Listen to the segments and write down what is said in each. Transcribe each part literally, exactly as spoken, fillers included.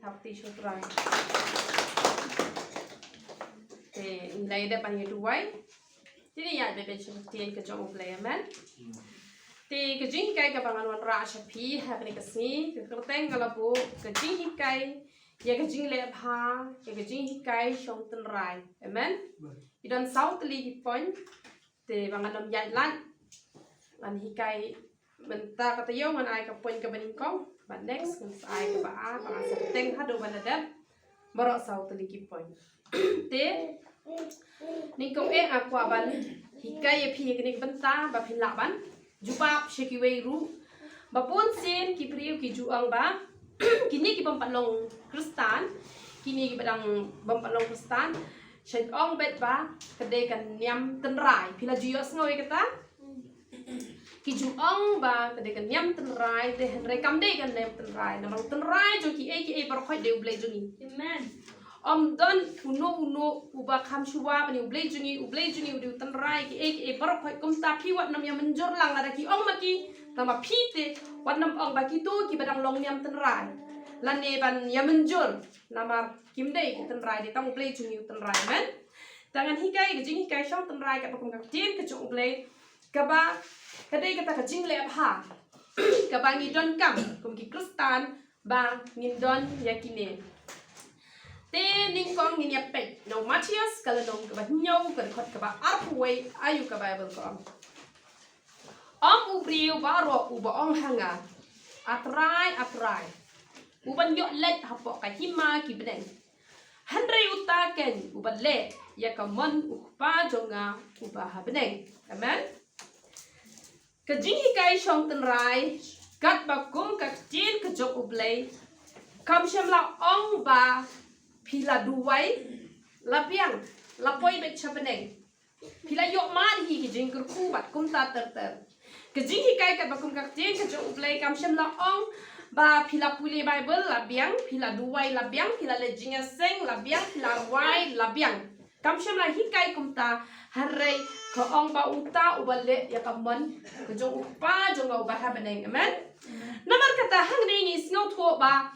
Thap ti shu trai. Te ngi la ïa dep ban ïa duwai. Te ngi ïa dep ban shu ktien ka jong U Blei, amen. Te ka jinghikai kaba ngan wanrah sha phi ha kane ka sngi, ka kyrteng ka la buh ka jinghikai ïa ka jingleh bha ïa ka jinghikai shong tynrai, amen. I don saw tylli ki point. Te ba ngan ym ïaid lait, ngan hikai mynta ka taïew, ngan ai ka point kaba nyngkong, ba next ngan sa ai kaba ar, ba ngan sa bteng haduh ban da dep baroh saw tylli ki point. Te nyngkong eh nga kwah ban hikai ïa phi ïa kane ka bynta ba phin lah ban jubab sha kiwei ruh. Ba bun sien ki briew ki ju ong ba kine ki bym pat long Khristan, kine ki ba dang bym pat long Khristan, sha ong beit ba ka dei ka niam tynrai. Phi la ju ïohsngew ïa kata? Ki ju ong ba ka dei ka niam tynrai, te hynrei kam dei ka niam tynrai. Namar u tynrai jong kiei kiei baroh khoit dei U Blei jong ngi. Amen. Ym don uno uno uba kham shuwa ban ïa U Blei jong ngi, U Blei jong ngi u dei u tynrai kiei kiei baroh khoit. Kumta phi wat nym ïa mynjur lang lada ki ong ma ki, tang ba phi te wat nym ong ba kito kiba dang long niam tynrai. Lane ban ïa mynjur, namar kim dei ki tynrai, dei tang U Blei jong ngi u tynrai. Amen. Te ngan hikai ka jinghikai shong tynrai katba kum ka ktien ka jong U Blei, kaba ka dei kata ka jingleh bha kaba ngi donkam kum ki Khristan ba ngin don ïa kine. Te nyngkong ngin ïa peit na u Mathaios ka lynnong kaba hynñiew, ka dkhot kaba arphew wei, aïu ka Baibl ka ong. Ym u briew baroh uba ong ha nga, A Trai, A Trai, u ban ïoh leit hapoh ka hima ki bneng, hynrei uta keiñ uba leh ïa ka mon u Kpa jong nga uba ha bneng. Amen. Ka jinghikai shong tynrai katba kum ka ktien ka jong U Blei, kam shym la ong ba phi la duwai, la biang, la poi beit sha bneng, phi la ïoh mad hi ki jingkyrkhu bad kumta ter ter. Ka jinghikai katba kum ka ktien ka jong U Blei kam shym la ong ba phi la pule Baibl la biang, phi la duwai la biang, phi la leit jingïaseng la biang, phi la rwai la biang. Kam shym la hikai kumta, hynrei ka ong ba uta uba leh ïa ka mon ka jong u Kpa jong nga uba ha bneng. Amen. Namar kata hangne ngi sngewthuh ba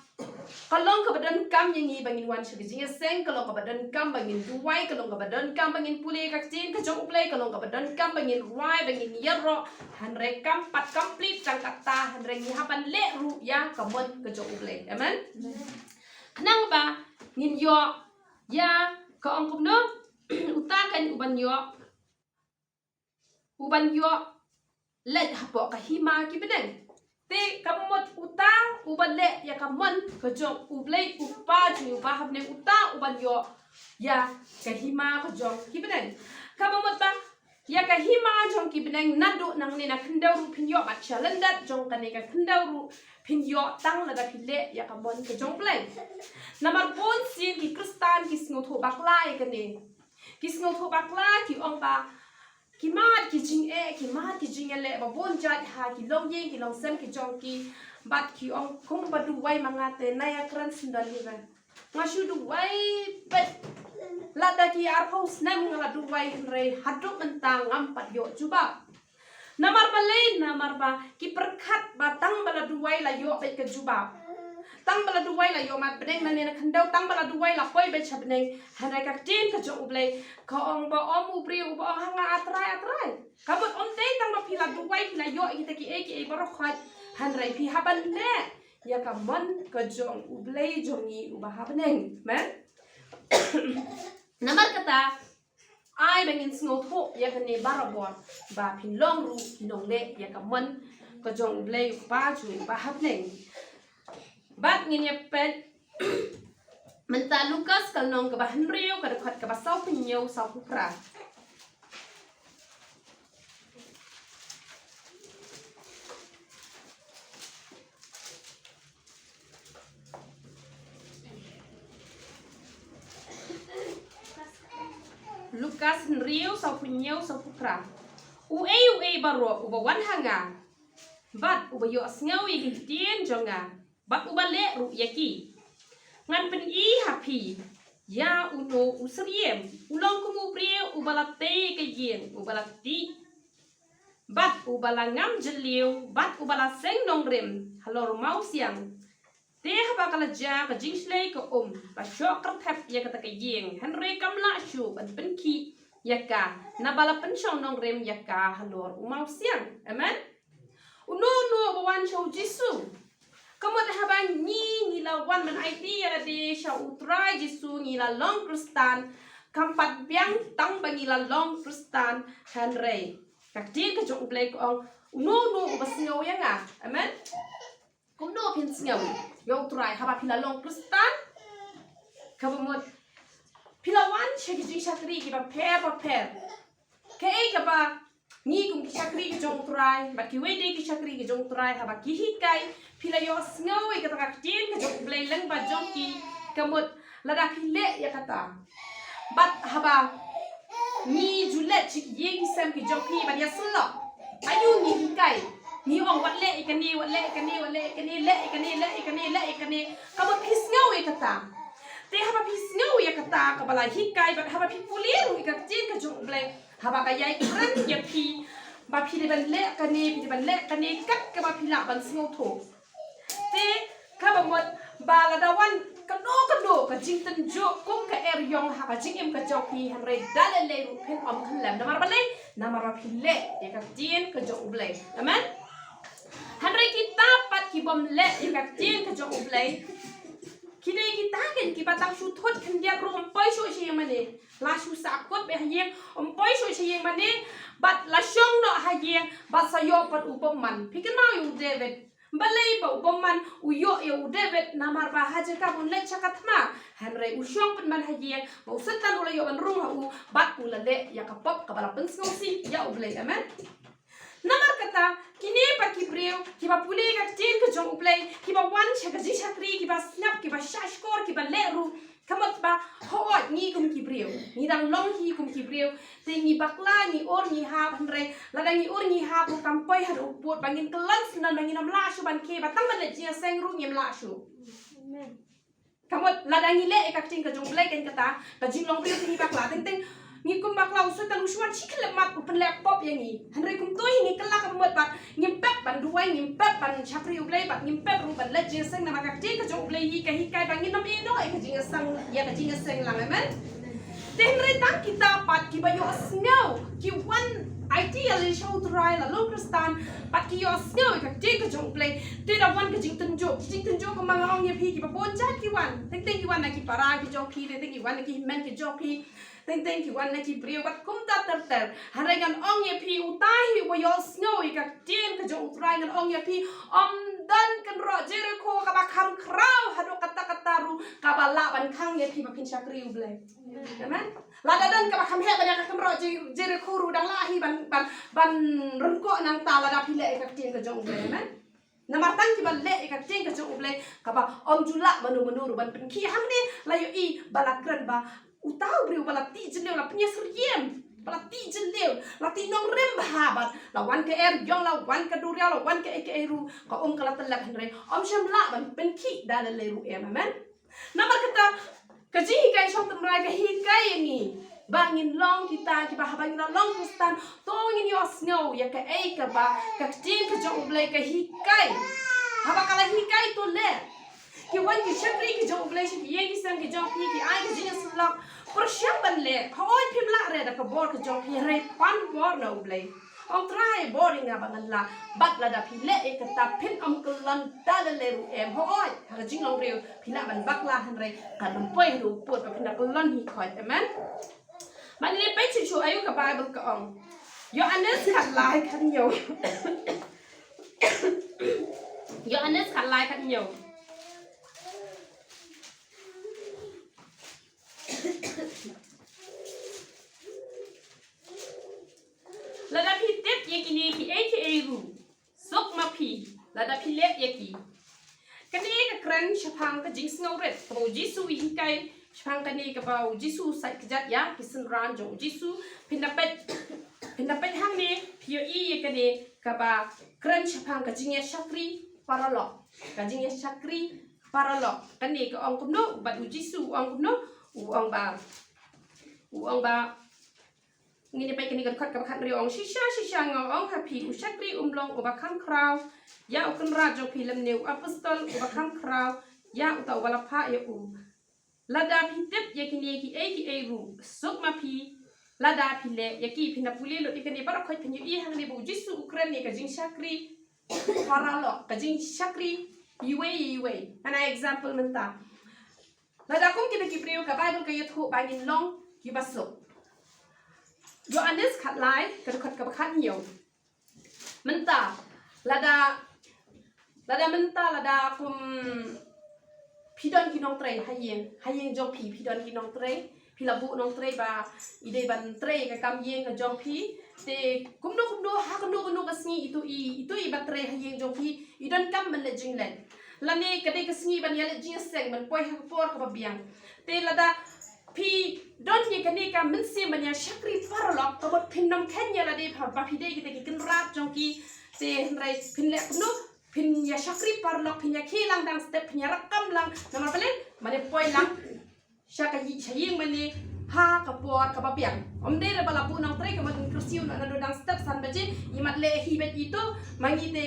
ka long kaba donkam ïa ngi ba ngin wan sha ka jingïaseng, ka long kaba donkam ba ngin duwai, ka long kaba donkam ba ngin pule ka ktien ka jong U Blei, ka long kaba donkam ba ngin rwai, ba ngin ïaroh, hynrei kam pat complete tang kata, hynrei ngi hap ban leh ruh ïa ka mon ka jong U Blei. Amen. Khnang ba ngin ïoh ïa, ka ong kumno, uta keiñ u ban ïoh, u ban ïoh leit hapoh ka hima ki bneng. Te ka mut uta uba leh ïa ka mon ka jong U Blei u Kpa jong ngi uba ha bneng, uta u ban ïoh ïa ka hima ka jong ki bneng. Ka mut ba ïa ka hima jong ki bneng naduh nangne na khyndew ruh phin ïoh, bad sha lyndet jong kane ka khyndew ruh phin ïoh tang lada phi leh ïa ka mon ka jong U Blei. Namar bun sien ki Khristan ki sngewthuh bakla ïa kane. Ki sngewthuh bakla, ki ong ba ki mad ki jingeh, ki mad ki jingeh leh ba bun jait ha ki longïing ki longsem ki jong ki. Bad ki ong kumba duwai ma nga te na ïa kren sngewdon hi re. Nga shu duwai beit. Lada ki arphew snem nga la duwai hynrei haduh mynta ngam pat ïoh jubab. Namar balei? Namar ba ki pyrkhat ba tang ba la duwai la ïoh beit ka jubab. Tang ba la duwai la ïoh mad bneng nangne na khyndew, tang ba la duwai la poi beit sha bneng. Hynrei ka ktien ka jong U Blei ka ong ba ym u briew uba ong ha nga A Trai, A Trai. Ka mut ym dei tang ba phi la duwai phi la ïoh ïa kita kiei kiei baroh khoit. Hynrei phi hap ban leh ïa ka mon ka jong U Blei jong ngi uba ha bneng. Amen. Namar kata, ai ba ngin sngewthuh ïa kane barabor ba phin long ruh ki nongleh ïa ka mon ka jong U Blei u Kpa jong ngi uba ha bneng. Bad ngin ïa peit mynta Lukas ka lynnong kaba hynriew, ka dkhot kaba sawphew hynñiew, sawphew phra. Lukas hynriew, sawphew hynñiew, sawphew phra. Uei uei baroh uba wan ha nga bad uba ïohsngew ïa ki ktien jong nga bad uba leh ruh ïa ki, ngan pyni ha phi ïa uno u syriem, u long kum u briew uba la tei ka ïing, uba la tih bad uba la ngam jylliew bad uba la seng nongrim halor mawsiang. Te haba ka la jia ka jingshlei ka um, la shoh kyrthep ïa kata ka ïing, hynrei kam lah shuh ban pynkhih ïa ka, naba la pynshong nongrim ïa ka halor u mawsiang. Amen. Uno uno uba wan sha u Jisu. Ka mut haba ngi, ngi la wan ban aiti ïa lade sha u Trai Jisu, ngi la long Khristan. Kam pat biang tang ba ngi la long Khristan, hynrei ka ktien ka jong U Blei ka ong, uno uno uba sngew ïa nga. Amen. Kumno phin sngew ïa u Trai haba phi la long Khristan? Kaba mut phi la wan sha ki jingshakri kiba pher ba pher. Kaei kaba ngi kum ki shakri ki jong u Trai bad kiwei de ki shakri ki jong u Trai, haba ki hikai, phi la ïohsngew ïa kata ka ktien ka jong U Blei lyngba jong ki? Ka mut lada phi leh ïa kata, bad haba ngi ju leit sha ki ïing ki sem ki jong phi ban ïasyllok, aïu ngi hikai? Ngi ong, wat leh ïa kane, wat leh ïa kane, wat leh ïa kane, leh ïa kane, leh ïa kane, leh ïa kane. Ka mut phi sngew ïa kata. Te haba phi sngew ïa kata kaba la hikai, bad haba phi pule ruh ïa ka ktien ka jong U Blei, haba ka ïai kren ïa phi ba phi dei ban leh kane, phi dei ban leh kane, kat kaba phi lah ban sngewthuh. Te kaba mut ba lada wan kano kano ka jingtynjuh kum ka eriong ha ka jingim ka jong phi, hynrei da lei lei ruh phin ym khyllem. Namar balei? Namar ba phi leh ïa ka ktien ka jong U Blei. Amen. Hynrei kita pat ki bym leh ïa ka ktien ka jong U Blei, ki dei kita ken kiba tang shu thut khyndiat ruh, ym poi shuh sha ïing mane. La shu sahkut beit ha ïing, ym poi shuh sha ïing mane, bad la shong noh ha ïing, bad sa ïoh pat u bymman. Phi kynmaw ïa u David. Balei ba u bymman u ïoh ïa u David? Namar ba ha jaka ba un leit sha ka thma, hynrei u shong pynban ha ïing, ba u Soitan u la ïoh ban rung ha u, bad u la leh ïa ka pop kaba la pynsngewsih ïa U Blei. Amen. Namar kata, kine pat ki briew kiba pule ïa ka ktien ka jong U Blei, kiba wan sha ka jingshakri, kiba sngap, kiba shahshkor, kiba leh ruh, ka mut ba, hooid, ngi kum ki briew, ngi dang long hi kum ki briew. Te ngi bakla, ngi ur, ngi hap, hynrei lada ngi ur ngi hap ruh kam poi haduh u pud ba ngin kyllon syndon, ba ngin ym lah shuh ban khie, ba tang ban leit jingïaseng ruh ngim lah shuh. Amen. Ka mut lada ngi leh ïa ka ktien ka jong U Blei, ken kata ka jinglong briew te ngi bakla. Teng teng ngi kum bakla, u Soitan u shu wan shi khyllipmat u pynleh pop ïa ngi. Hynrei kumto hi ngi kylla, ka mut ba ngim pep ban duwai, ngim pep ban shakri U Blei, bad ngim pep ruh ban leit jingïaseng, namar ka ktien ka jong U Blei hi ka hikai ba ngin ym ïeh noh ïa ka jingïaseng, ïa ka jingïaseng lang. Amen. Te hynrei tang kita pat kiba ïohsngew, ki wan aiti ïa lade sha u Trai, la long Khristan, bad ki ïohsngew ïa ka ktien ka jong U Blei. Te da wan ka jingtynjuh, ka jingtynjuh kumba nga ong ïa phi, kiba bun jait ki wan. Teng teng ki wan na ki para ki jong phi, teng teng ki wan na ki hynmen ki jong phi, teng teng ki wan na ki briew bad kumta ter ter. Hynrei ngan ong ïa phi, uta hi uba ïohsngew ïa ka ktien ka jong u Trai, ngan ong ïa phi, ym don kynroh Jerikho kaba kham khraw haduh katta katta ruh kaba lah ban khang ïa phi ba phin shakri U Blei. Amen. Lada don kaba kham heh ban ïa ka kynroh Jer-, Jerikho ruh dang lah hi ban, ban, ban ryngkoh nangta lada phi leh ïa ka ktien ka jong U Blei. Amen. Namar tang kiba leh ïa ka ktien ka jong U Blei, kaba ym ju lah mano mano ruh ban pynkhih. Hangne la ïohi ba la kren ba uta u briew ba la tih jylliew, la pynïasyriem, ba la tih jylliew, la tih nongrim bha, bad la wan ka eriong, la wan ka duriaw, la wan kaei kaei ruh, ka um ka la tyllep, hynrei ym shym lah ban pynkhih da lei lei ruh em. Amen. Namar kata, ka jinghikai shong tynrai ka hikai ïa ngi ba ngin long kita kiba haba ngin long Khristan, to ngin ïohsngew ïa kaei kaba ka ktien ka jong U Blei ka hikai. Haba ka la hikai, to leh. Ki wan ki shakri ki jong U Blei sha ki ïing ki sem ki jong phi, ki ai ka jingïasyllok. Pyrshang ban leh. Hooid, phim lah re da ka bor ka jong phi, hynrei pan bor na U Blei. Ong, Trai, bor ïa nga ba ngan lah. Bad lada phi leh ïa kata, phin ym kyllon da lei lei ruh em. Hooid, ha ka jinglong briew phi lah ban bakla, hynrei kan ym poi haduh u pud ba phin da kyllon hi khoit. Amen. Ban leh peit shuh shuh aïu ka Baibl ka ong. Ïoannis khatlai khathynñiew. Ïoannis khatlai khathynñiew. Lada phi tip ïa kine kiei kiei ruh, suk ma phi lada phi leh ïa ki. Kane ka kren shaphang ka jingsngewrit kaba u Jisu u hikai, shaphang kane kaba u Jisu u sait kjat ïa ki synran jong u Jisu. Phin da peit, phin da peit hangne, phi ïohi ïa kane kaba kren shaphang ka jingïashakri paralok. Ka jingïashakri paralok. Kane ka ong kumno bad u Jisu u ong kumno? U ong ba, u ong ba, ngin ïa peit kane ka dkhot kaba khathynriew, ong, shisha shisha nga ong ha phi, u shakri um long uba kham khraw ïa u kynrad jong phi, lymne u apostol uba kham khraw ïa uta uba la phah ïa u. Lada phi tip ïa kine kiei kiei ruh, suk ma phi. Lada phi leh ïa ki, phin da pule lut ïa kane baroh khoit, phin ïohi hangne ba u Jisu u kren ïa ka jingshakri paralok, ka jingshakri iwei iwei. Ngan ai example mynta. Lada kum kita ki briew, ka Bible ka ïathuh ba ngin long kiba suk. Ïoannis khatlai, ka dkhot kaba khathynñiew. Mynta, lada, lada mynta, lada kum phi don ki nongtrei ha ïing, ha ïing jong phi, phi don ki nongtrei, phi la buh nongtrei ba i dei ban trei ka kam ïing ka jong phi. Te kumno kumno, ha kano kano ka sngi ito i, ito i ba trei ha ïing jong phi, i donkam ban leit jingleit. Lane ka dei ka sngi ban ïaleit jingïaseng, ban poi ha ka por kaba biang. Te lada phi don ïa kane ka mynsiem ban ïa shakri paralok, ka mut phin nym kheiñ ïa lade ba phi dei kita ki kynrad jong ki. Te hynrei phin leh kumno, phin ïa shakri paralok, phin ïa khie lang dang step, phin ïa rakam lang. Namar balei? Mane poi lang sha ka ïing, sha ïing mane ha ka por kaba biang. Ym dei re ba la buh nongtrei, ka mut ngin kyrsiew noh naduh dang step san baje, imat leh hi beit ito, ma ngi te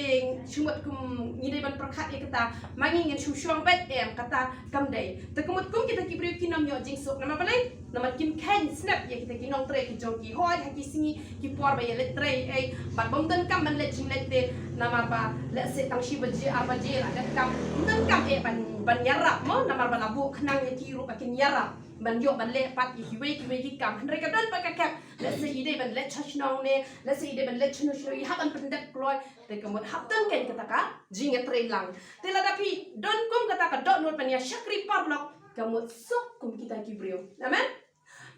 shu mut kum ngi dei ban pyrkhat ïa kata, ma ngi ngin shu shong beit, em, kata kam dei. Te ka mut kum kita ki briew kin nym ïoh jingsuk. Namar balei? Namar kim kheiñ snep ïa kita ki nongtrei ki jong ki. Hooid ha ki sngi ki por ba ïaleit trei, eh, bad bym donkam ban leit jingleit te, namar ba lehse tang shi baje, ar baje la dep kam, ym donkam eh ban, ban ïarap mo, namar ba la buh khnang ïa ki ruh ba kin ïarap ban ïoh ban leh pat ïa kiwei kiwei ki kam. Hynrei ka don pat ka kep, lehse i dei ban leit sha shnong ne, lehse i dei ban leit shano shano, i hap ban pyndep kloi. Te ka mut hap don keiñ kata ka jingïatreilang. Te lada phi don kum kata ka dohnud ban ïa shakri paralok, ka mut suk kum kita ki briew. Amen.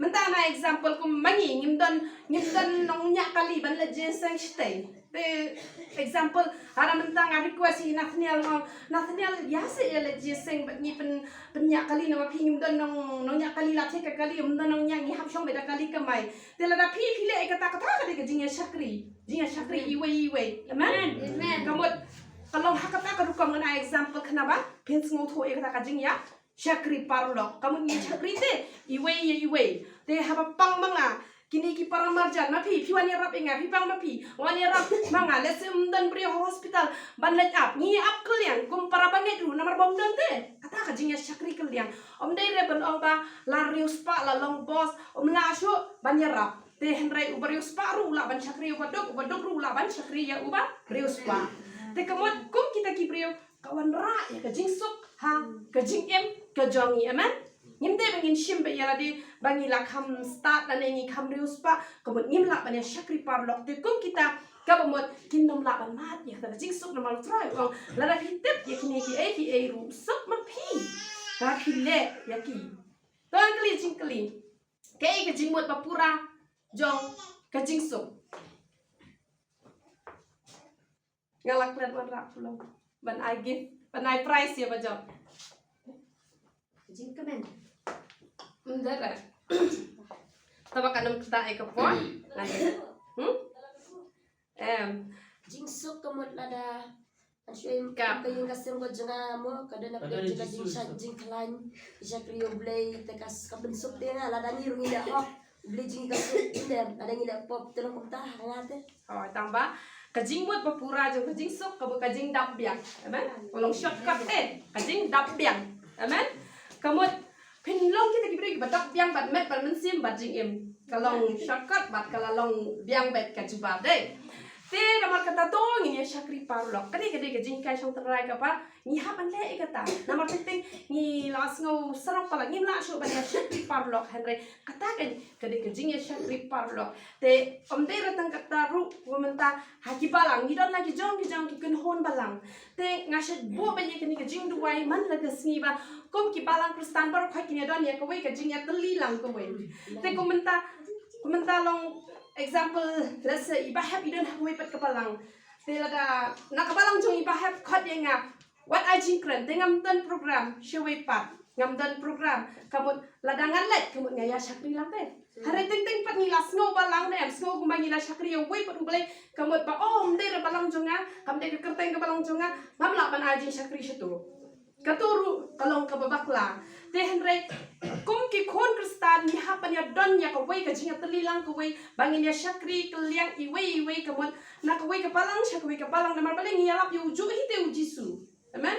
Mynta nga example kum ma ngi, ngim don, ngim don nongñiah kali ban leit jingïaseng shatei. Te example, haba mynta nga request ïa Nathaniel, nga ong, Nathaniel, ïa seh ïa leit jingïaseng bad ngi pyn, pynñiah kali, namar phi ngim don nong, nongñiah kali, la thied ka kali, ym don nongñiah, ngi hap shong beit da kali kamai. Te lada phi, phi leh ïa kata, kata ka dei ka jingïashakri. Jingïashakri iwei iwei. Amen. Amen. Ka mut ka long ha kata ka rukom ngan ai example khnang ba phin sngewthuh ïa kata ka jingïa shakri paralok. Ka mut ngi shakri te iwei ïa iwei. Te haba pang ma nga kine ki para marjan, ma phi, phi wan ïarap ïa nga, phi pang ma phi, wan ïarap ma nga. Lehse ym don briew ha hospital ban leit ap, ngi ap kylliang kum para bangeit ruh, namar bym don te. Kata ka jingïashakri kylliang. Ym dei re ban ong ba la riewspah, la long boss, ym lah shuh ban ïarap. Te hynrei uba riewspah ruh u lah ban shakri uba duk, uba duk ruh u lah ban shakri ïa uba riewspah. Te ka mut kum kita ki briew ka wanrah ïa ka jingsuk ha ka jingim ka jong ngi. Amen. Ngim dei ba ngin shim ba ïa lade ba ngi la kham stad lane ngi kham riewspah, ka mut ngim lah ban ïa shakri paralok. Te kum kita, kaba mut kin nym lah ban mad ïa ka jingsuk, namar U Trai u ong, lada phi tip ïa kine kiei kiei ruh, suk ma phi. Ba phi leh ïa ki. To ngan kylli jingkylli. Kaei ka jingmut ba pura jong ka jingsuk? Nga la klet wanrah pulong ban ai gift, ban ai prize ïa ba jop. Jingkmen. Ym dei re. Taba kan ym kata ïa ka por. Ngan. Hmm? Em. Jingsuk ka mut lada Ka ïing ka sem ka jong nga mo, ka don na pdeng jong ka jingshad jingkhlaiñ, i shakri U Blei te ka, ka pynsuk te nga, lada ngi ruh ngi leh hok, U Blei jong ngi ka suk, lada ngi leh pop te long kumta ha nga te. Oh, tang ba ka jingmut ba pura jong ka jingsuk ka mut ka jingdap biang. Amen. Ka long shortcut te, ka jingdap biang. Amen. Ka mut phin long kita ki briew kiba dap biang bad met bad mynsiem bad jingim. Ka long shortcut bad ka la long biang bad ka jubab dei. Te namar kata to ngin ïa shakri paralok. Kane ka dei ka jinghikai shong tynrai kaba ngi hap ban leh ïa kata. Namar teng teng ngi la sngew sarong palat, ngim lah shuh ban ïa shakri paralok, hynrei kata ka, ka dei ka jingïa shakri paralok. Te ym dei re tang kata ruh, kumta ha ki balang ngi don la ki jong ki jong ki kynhun balang. Te nga shait buh ba ïa kane ka jingduwai man la ka sngi ba kum ki balang Khristan baroh khoit kin ïa don ïa kawei ka jingïatylli lang kawei. Te kumta, kumta long example, let's say i Bah Hep i don ha kawei pat ka balang. Te lada na ka balang jong i Bah Hep khot ïa nga, wat ai jingkren, te ngam don program shawei pat. Ngam don program, ka mut lada ngan leit ka mut nga ïa shakri lang te. Hynrei teng teng pat ngi la sngew balang ne em, sngew kumba ngi la shakri ïa uwei pat U Blei, ka mut ba, oh, ym dei re balang jong nga, kam dei ka kyrteng ka balang jong nga, ngam lah ban ai jingshakri shato. Kato ruh ka long kaba bakla. Te hynrei kum ki khun Khristan ngi hap ban ïa don ïa kawei ka jingïatylli lang kawei ba ngin ïa shakri kylliang iwei iwei, ka mut na kawei ka balang sha kawei ka balang, namar balei? Ngi ïalap ïa u juh hi te U Jisu. Amen.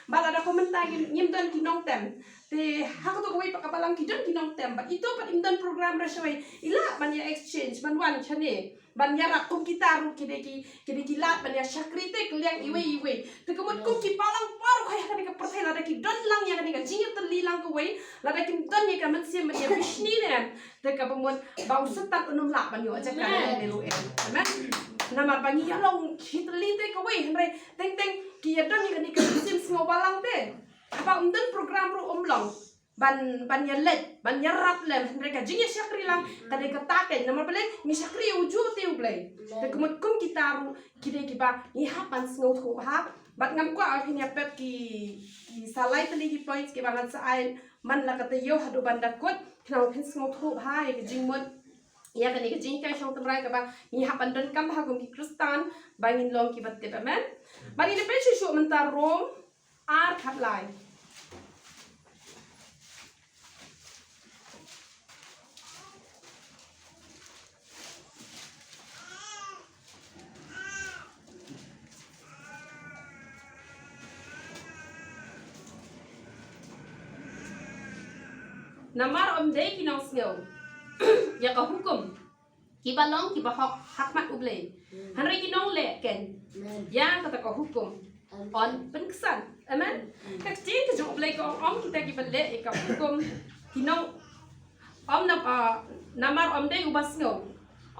Ba lada kumta ngim, ngim don ki nongtem. Te ha kato kawei pat ka balang ki don ki nongtem. Bad ito pat im don program re shawei. I lah ban ïa exchange, ban wan shane. Ban ïarap kum kita ruh ki dei ki, ki dei ki lad ban ïa shakri te ki liang iwei iwei. Te ka mut kum ki balang baroh ha kane ka pyrthei lada ki don lang ïa kane ka jingïatylli lang kawei. Lada kim don ïa ka mynsiem ban ïa bishni ne. Te kaba mut ba u Soitan un ym lah ban ïoh jaka ne ruh em. Amen. Namar ba ngi ïa long ki tylli te kawei hynrei teng teng ki ïa don ïa kane ka mynsiem sngew balang te. Haba ym don program ruh ym long. Ban, ban ïa leit, ban ïarap lem hynrei ka jingïashakri lang ka dei kata keiñ namar balei ngi shakri ïa u juh te u Blei. Te ka mut kum kita ruh ki dei kiba ngi hap ban sngewthuh ha. Bad ngam kwah ba phin ïa pep ki, ki sa lai tylli ki points kiba ngan sa ai man la ka taïew haduh ban da kut. Khnang ba phin sngewthuh ha ïa ka jingmut ïa kane ka jinghikai shong tynrai kaba ngi hap ban donkam ha kum ki Khristan ba ngin long kiba tip. Amen. Bad ngin ïa peit shuh shuh mynta Rom ar khatlai. Namar ym dei ki nongsngew ïa ka hukum kiba long kiba hok ha khmat U Blei. Hynrei ki nongleh keiñ ïa kata ka hukum yn pynksan. Amen. Ka ktien ka jong U Blei ka ong ym kita kiba leh ïa ka hukum ki nong ym nam, ah, namar ym dei uba sngew.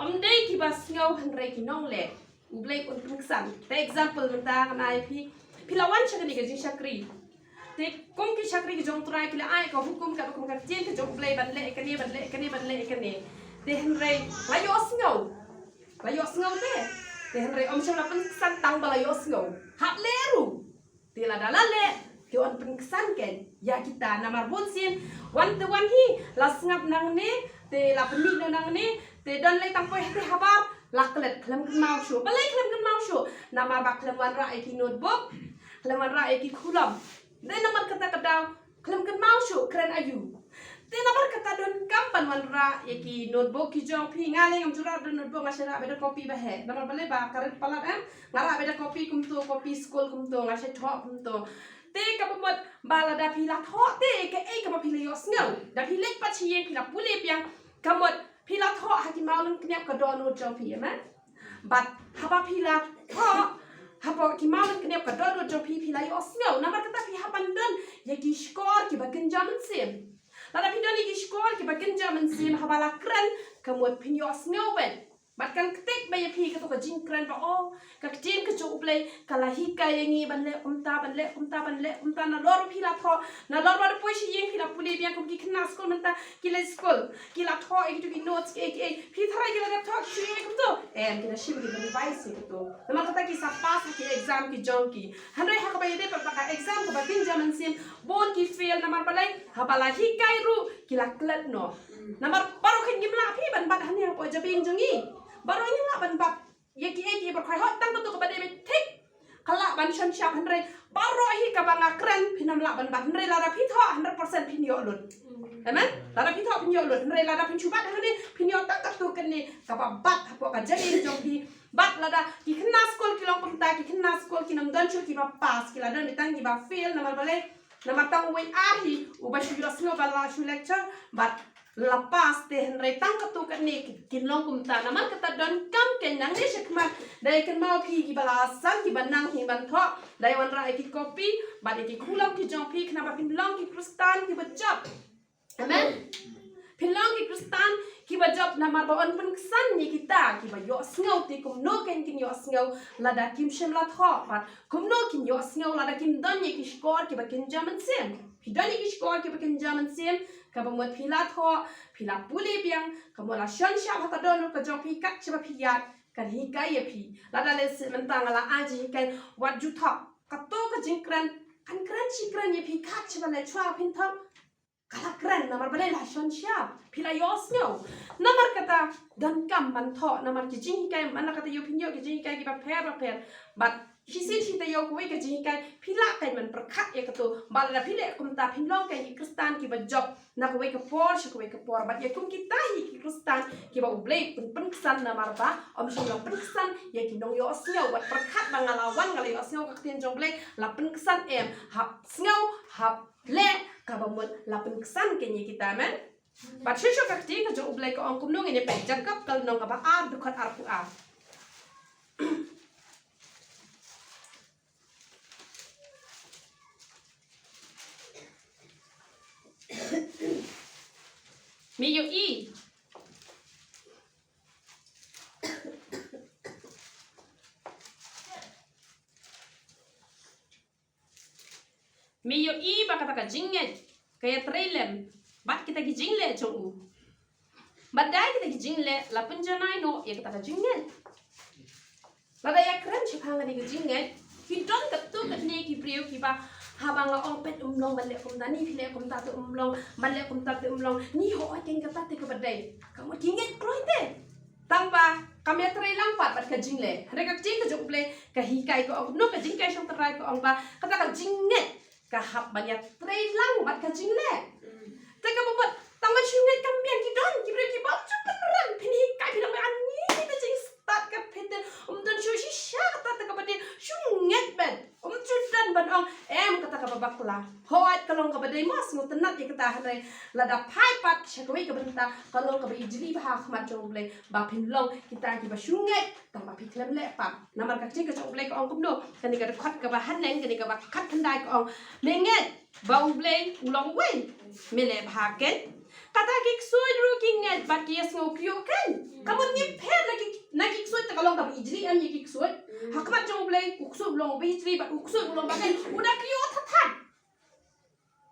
Ym dei kiba sngew hynrei ki nongleh. U Blei un pynksan. Te example mynta ngan ai phi. Phi la wan sha kane ka jingshakri. Te kum ki shakri ki jong U Trai ki la ai ka hukum ka kum ka ktien ka jong U Blei ban leh kane, ban leh kane, ban leh kane. Te hynrei la ïohsngew. La ïohsngew te. Te hynrei ym shym la pynksan tang ba la ïohsngew. Hap leh ruh. Te lada la leh, te yn pynksan keiñ ïa kita namar bunsien wan te wan hi, la sngap nangne, te la pynmih noh nangne, te don lei tang poi ha te habar, la klet khlem kynmaw shuh. Balei khlem kynmaw shuh? Namar ba khlem wanrah ïa ki notebook, khlem wanrah ïa ki khulom. Te namar kata ka daw khlem kynmaw shuh, kren aïu. Te namar kata donkam ban wanrah ïa ki notebook ki jong phi. Nga lei ngam ju rah da notebook, nga shu rah beit da copy ba heh. Namar balei ba ka rit palat em, nga rah beit da copy kumto, copy skul kumto, nga shu thoh kumto. Te kaba mut ba lada phi la thoh te kaei kaba phi la ïohsngew, da phi leit pat sha ïing phi la pule biang, ka mut phi la thoh ha ki mawlyngkniap ka dohnud jong phi, amen. Bad haba phi la thoh hapoh ki mawlyngkniap ka dohnud jong phi, phi la ïohsngew. Namar kata phi hap ban don ïa ki shkor kiba kynja mynsiem. Lada phi don ïa ki shkor kiba kynja mynsiem, haba la kren ka mut phin ïohsngew beit. Bad kan ktik beit ïa phi kato ka jingkren ba, oh, ka ktien ka jong U Blei ka la hikai ïa ngi ban leh kumta, ban leh kumta, ban leh kumta. Nalor phi la thoh, nalor ba da poi sha ïing phi la pule biang kum ki khynnah skul mynta ki leit skul. Ki la thoh ïa kito ki notes kiei kiei. Phi tharai ki la dep thoh shuh ïa kumto? Em, ki la shim ki la revise ïa kito. Namar kata ki sa pass ha ki exam ki jong ki. Hynrei ha kaba ïadei bad ka exam kaba kynja mynsiem, bun ki fail namar balei? Haba la hikai ruh ki la klet noh. Namar baroh keiñ ngim lah phi ban bat hangne hapoh jabieng jong ngi. Baroh ngim lah ban bat ïa kiei kiei baroh, hooid tang kato kaba dei beit thik ka lah ban shon shap, hynrei baroh hi kaba nga kren phin ym lah ban bat, hynrei lada phi thoh hundred percent phin ïoh lut. Amen. Lada phi thoh phin ïoh lut, hynrei lada phin shu bat hangne phin ïoh tang kato kane kaba bat hapoh ka jabieng jong phi. Bad lada ki khynnah skul ki long kumta, ki khynnah skul kin ym don shuh kiba pass, ki la don beit tang kiba fail. Namar balei? Namar tang uwei ar hi uba shu ïohsngew ba la shu lecture bad la pass te, hynrei tang katto katne ki, kin long kumta. Namar kata donkam keiñ nangne shakhmat, da ïa kynmaw phi kiba la san, kiba nang hi ban thoh, da ïa wanrah ïa ki copy bad ïa ki khulom ki jong phi, khnang ba phin long ki Khristan kiba jop. Amen. Phin long ki Khristan kiba jop, namar ba yn pynksan ïa kita kiba ïohsngew. Te kumno keiñ kin ïohsngew lada kim shym la thoh, bad kumno kin ïohsngew lada kim don ïa ki shkor kiba kynja mynsiem? Phi don ïa ki shkor kiba kynja mynsiem, kaba mut phi la thoh, phi la pule biang, ka mut la shon shap ha ka dohnud ka jong phi, kat shaba phi ïaid kan hikai ïa phi. Lada lehse mynta nga la ai jinghikai, wat ju thoh kato ka jingkren, kan kren shi kren ïa phi kat shaba leit shuwa phin thoh. Ka la kren namar balei? La shon shap, phi la ïohsngew. Namar kata donkam ban thoh, namar ki jinghikai man la ka taïew phin ïoh ki jinghikai kiba pher bapher. Bad Shisien shi taïew kawei ka jinghikai, phi lah kein ban pyrkhat ïa kato, ba lada phi leh kumta phin long kein ki Khristan kiba jop na kawei ka por sha kawei ka por. Bad ïa kum kita hi ki Khristan kiba U Blei pyn pynksan, namar ba ym shym la pynksan ïa ki nongïohsngew. Wat pyrkhat ba nga la wan nga la ïohsngew ka ktien jong U Blei, la pynksan em? Hap sngew, hap leh kaba mut, la pynksan kein ïa kita, amen. Bad shuh shuh ka ktien ka jong U Blei ka ong kumno, ngin ïa peit Jakob ka lynnong kaba ar, dkhot arphew ar. Me ïohi. Me ïohi ba kata ka jingngeit ka ïatrei lem bad kita ki jingleh jong u. Bad da kita ki jingleh la pynjanai noh ïa kata ka jingngeit. Lada ïakren shaphang kane ka jingngeit, ki don katto katne ki briew kiba, haba nga ong peit, um long ban leh kumta, ni phi leh kumta te um long, ban leh kumta te um long, ni hooid kein kata te kaba dei. Ka mut ki ngeit kloi te. Tang ba kam ïatrei lang pat bad ka jingleh. Hynrei ka ktien ka jong U Blei ka hikai, ka ong kumno, ka jinghikai shong tynrai ka ong ba kata ka jingngeit ka hap ban ïatrei lang bad ka jingleh. Te kaba mut, tang ban shu ngeit kam biang. Ki don ki briew kiba ym ju pynrem, phin hikai, phin ong ba ani te jingstad ka phi te, ym don shuh, shisha kata te kaba dei, shu ngeit beit. Ym ju don ban ong em kata kaba bakla. Hooid ka long kaba dei, mo, sngewtynnat ïa kata, hynrei lada phai pat sha kawei ka bynta, ka long kaba ijli bha ha khmat jong U Blei ba phin long kita kiba shu ngeit tang ba phi khlem leh pat. Namar ka ktien ka jong U Blei ka ong kumno, kane ka dkhot kaba hynñiew, kane kaba khatkhyndai ka ong, me ngeit ba U Blei u long uwei, me leh bha kein. Kata ki ksuid ruh ki ngeit bad ki ïasngew kyiuh kein. Ka mut ngim pher na ki, na ki ksuid. Te ka long kaba ijli em ïa ki ksuid? Ha khmat jong U Blei u ksuid u long uba ijli bad u ksuid u long ba kein, u da kyiuh thad thad.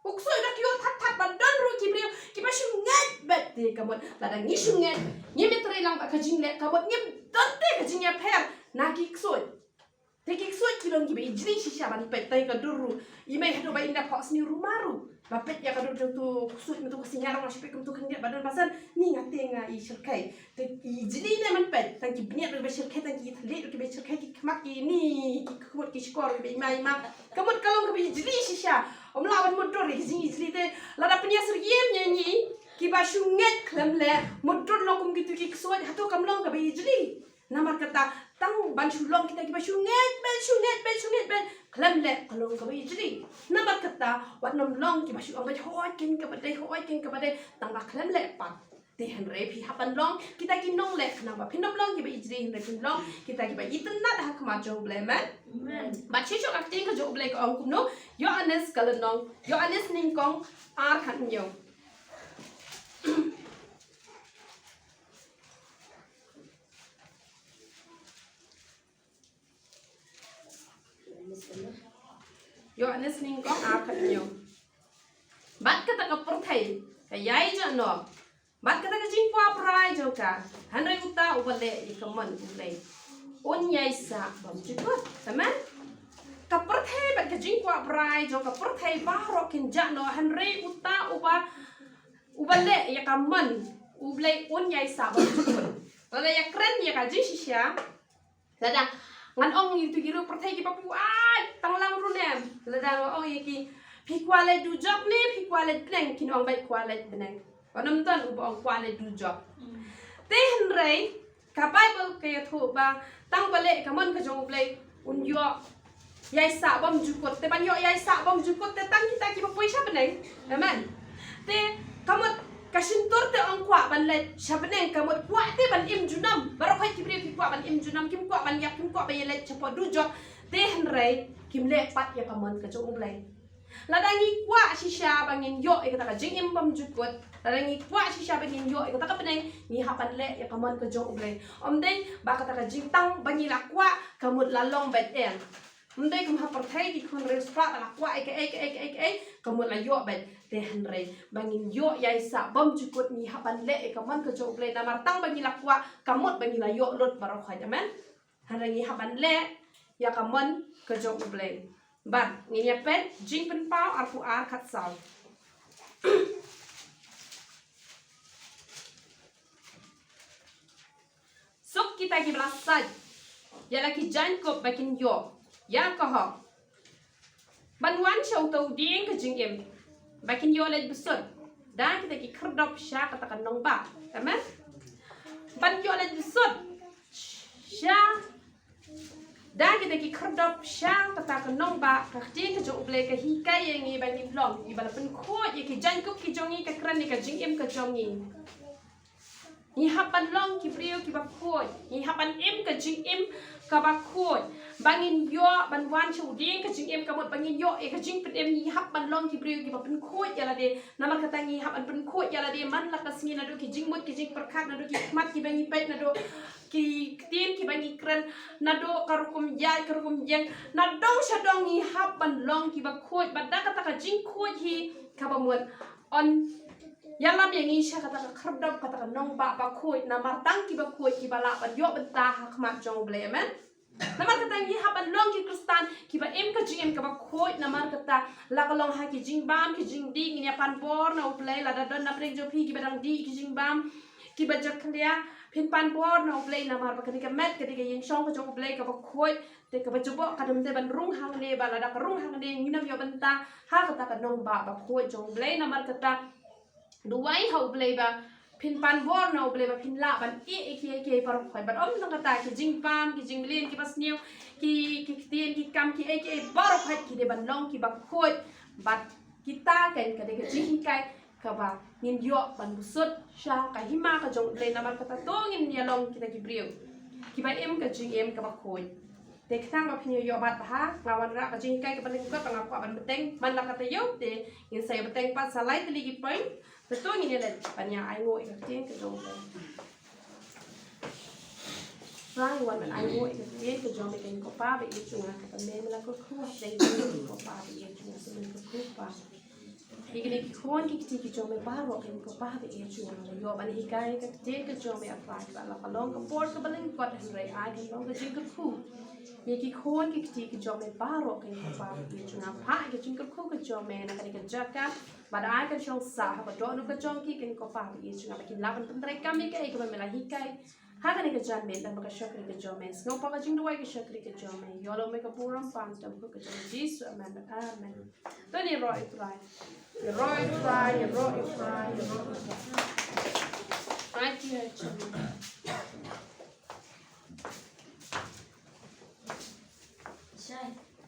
U ksuid u da kyiuh thad thad. Bad don ruh ki briew kiba shu ngeit beit. Te ka mut lada ngi shu ngeit, ngim ïatrei lang bad ka jingleh, ka mut ngim don te ka jingïapher na ki ksuid. Te ki ksuid ki long kiba ijli shisha ban peit. Tang ka dur ruh, i mei haduh ba in da phohsniew ruh ma ruh ba peit ïa ka dur jong uto u ksuid, ma uto ka singer, nga shu peit kum uto khyndiat ba don ba san, ni nga te nga i shyrkhei. Te ijli ne ban peit, tang ki bniat ruh kiba shyrkhei, tang ki thylliej ruh kiba shyrkhei, ki khmat ki ni, ki khmut ki shkor kiba i ma i ma. Ka mut ka long kaba ijli shisha. Ym lah ban mutdur ïa ki jingijli te. Lada pynïasyriem ïa ngi kiba shu ngeit khlem leh, mutdur long kum kito ki ksuid, hato kam long kaba ijli? Namar kata, tang ban shu long kita kiba shu ngeit beit, shu ngeit beit, shu ngeit beit, khlem leh ka long kaba ijli. Namar kata, wat nym long kiba shu ong beit, hooid kein kaba dei, hooid kein kaba dei, tang ba khlem leh pat. Te hynrei phi hap ban long kita ki nongleh, khnang ba phin nym long kiba ijli, hynrei phin long kita kiba itynnad ha khmat jong U Blei, amen. Amen. Bad shisha ka ktien ka jong U Blei ka ong kumno, Ïoannis ka lynnong, Ïoannis nyngkong ar khathynñiew. Ïoannis nyngkong ar khathynñiew. Bad kata ka pyrthei ka ïai jah noh bad kata ka jingkwah brai jong ka, hynrei uta uba leh ïa ka mon U Blei un ïai sah bymjukut. Amen. Ka pyrthei bad ka jingkwah brai jong ka pyrthei baroh kin jah noh, hynrei uta uba, uba leh ïa ka mon U Blei un ïai sah bymjukut. Lada ïakren ïa ka jingshisha, lada ngan ong ïa kito ki riew pyrthei kiba buaid tang lang ruh ne, lada nga ong ïa ki, phi kwah leit dujok ne phi kwah leit bneng, kin ong beit kwah leit bneng. Wat nym don uba ong kwah leit dujok. Te hynrei ka Baibl ka ïathuh ba tang ba leh ka mon ka jong U Blei un ïoh ïai sah bymjukut. Te ban ïoh ïai sah bymjukut te tang kita kiba poi sha bneng. Amen. Te ka mut ka shyntur te ong kwah ban leit sha bneng, ka mut kwah te ban im junom. Baroh khoit ki briew ki kwah ban im junom, kim kwah ban ïap, kim kwah ban ïaleit shapoh dujok. Te hynrei kim leh pat ïa ka mon ka jong U Blei. Lada ngi kwah shisha ba ngin ïoh ïa kata ka jingim bymjukut, lada ngi kwah shisha ba ngin ïoh ïa kata ka bneng, ngi hap ban leh ïa ka mon ka jong U Blei. Ym dei ba kata ka jingtang ba ngi la kwah ka mut la long beit em. Ym dei kum ha pyrthei ki khun riewspah ba la kwah ïa kaei kaei kaei kaei ka mut la ïoh beit. Te hynrei ba ngin ïoh ïai sah bymjukut ngi hap ban leh ïa ka mon ka jong U Blei, namar tang ba ngi la kwah ka mut ba ngi la ïoh lut baroh khoit. Amen. Hynrei ngi hap ban leh ïa ka mon ka jong U Blei. Bad ngin ïa peit Jingpynpaw arphew ar khatsaw. Suk kita kiba la sait ïa la ki jaiñkup ba kin ïoh. Ïa ka hok ban wan sha uta u dieng ka jingim ba kin ïoh leit bsut da kita ki khyrdop sha kata ka nongbah. Amen. Ban ïoh leit bsut sha da kita ki khyrdop sha kata ka nongbah, ka ktien ka jong U Blei ka hikai ïa ngi ba ngin long kiba la pynkhuid ïa ki jaiñkup ki jong ngi, ka kren ïa ka jingim ka jong ngi. Ngi hap ban long ki briew kiba khuid. Ngi hap ban im ka jingim kaba khuid. Ba ngin ïoh ban wan sha u dieng ka jingim, ka mut ba ngin ïoh ïa ka jingpynim, ngi hap ban long ki briew kiba pynkhuid ïa lade. Namar kata ngi hap ban pynkhuid ïa lade man la ka sngi, naduh ki jingmut ki jingpyrkhat, naduh ki khmat kiba ngi peit, naduh ki ktien kiba ngi kren, naduh ka rukom ïaid ka rukom ïeng, na dong sha dong ngi hap ban long kiba khuid. Bad da kata ka jingkhuid hi kaba mut yn ïalam ïa ngi sha kata ka khyrdop, kata ka nongbah ba khuid, namar tang kiba khuid kiba lah ban ïoh bynta ha khmat jong U Blei. Amen. Namar kata ngi hap ban long ki Khristan kiba im ka jingim kaba khuid. Namar kata la ka long ha ki jingbam ki jingdih, ngin ïa pan bor na U Blei. Lada don na pdeng jong phi kiba dang dih ki jingbam, kiba jakhlia, phin pan bor na U Blei, namar ba kane ka met ka dei ka ïingshong ka jong U Blei kaba khuid. Te kaba jubok ka dei ban rung hangne, ba lada ka rung hangne ngin ym ïoh bynta ha kata ka nongbah ba khuid jong U Blei. Namar kata duwai ha U Blei ba phin pan bor na U Blei ba phin lah ban ïeh ïa kiei kiei baroh khoit. Bad ym tang kata, ki jingbam, ki jingmlien, kiba sniew, ki, ki ktien, ki kam, kiei kiei baroh khoit ki dei ban long kiba khuid. Bad kita kan ka dei ka jinghikai kaba ngin ïoh ban bsut sha ka hima ka jong U Blei. Namar kata to ngin ïa long kita ki briew kiba im ka jingim kaba khuid. Te khnang ba phin ïoh ïoh bad bha, nga wanrah ka jinghikai kaba lyngkot ba nga kwah ban bteng man la ka taïew, te ngin sa ïa bteng pat sa lai tylli ki point. Te to ngin ïa leit ban ïa ainguh ïa ka ktien ka jong U Blei. Trai, wan ban ainguh ïa ka ktien ka jong me, kane ko Pa ba ïeit jong nga, kaba me me la kyrkhu ha pdeng jong ngi ko Pa ba ïeit jong nga, sa me kyrkhu Pa. Ïa kine ki khun ki kti ki jong me baroh, kane ko Pa ba ïeit jong nga, la ïoh ban hikai ïa ka ktien ka jong me, A Trai, ba la ka long ka por kaba lyngkot, hynrei ai kan long ka jingkyrkhu ïa ki khun ki kti ki jong me baroh, kane ko Pa ba ïeit jong nga. Phah ïa ka jingkyrkhu ka jong me na kane ka jaka, bad ai kan shong sah ha ka dohnud ka jong ki, kane ko Pa ba ïeit jong nga, ba kin lah ban pyntreikam ïa kaei kaba me la hikai ha kane ka janmiet, lyngba ka shakri ka jong me. Sngewbha ka jingduwai ka shakri ka jong me. Ïoh ïa me ka burom, pan tam ka jong U Jisu. Amen. Amen. To ngin ïaroh ïa U Trai. Ïaroh ïa U Trai, ïaroh ïa U Trai, ïaroh ïa U Trai. Ai ti ha jong me.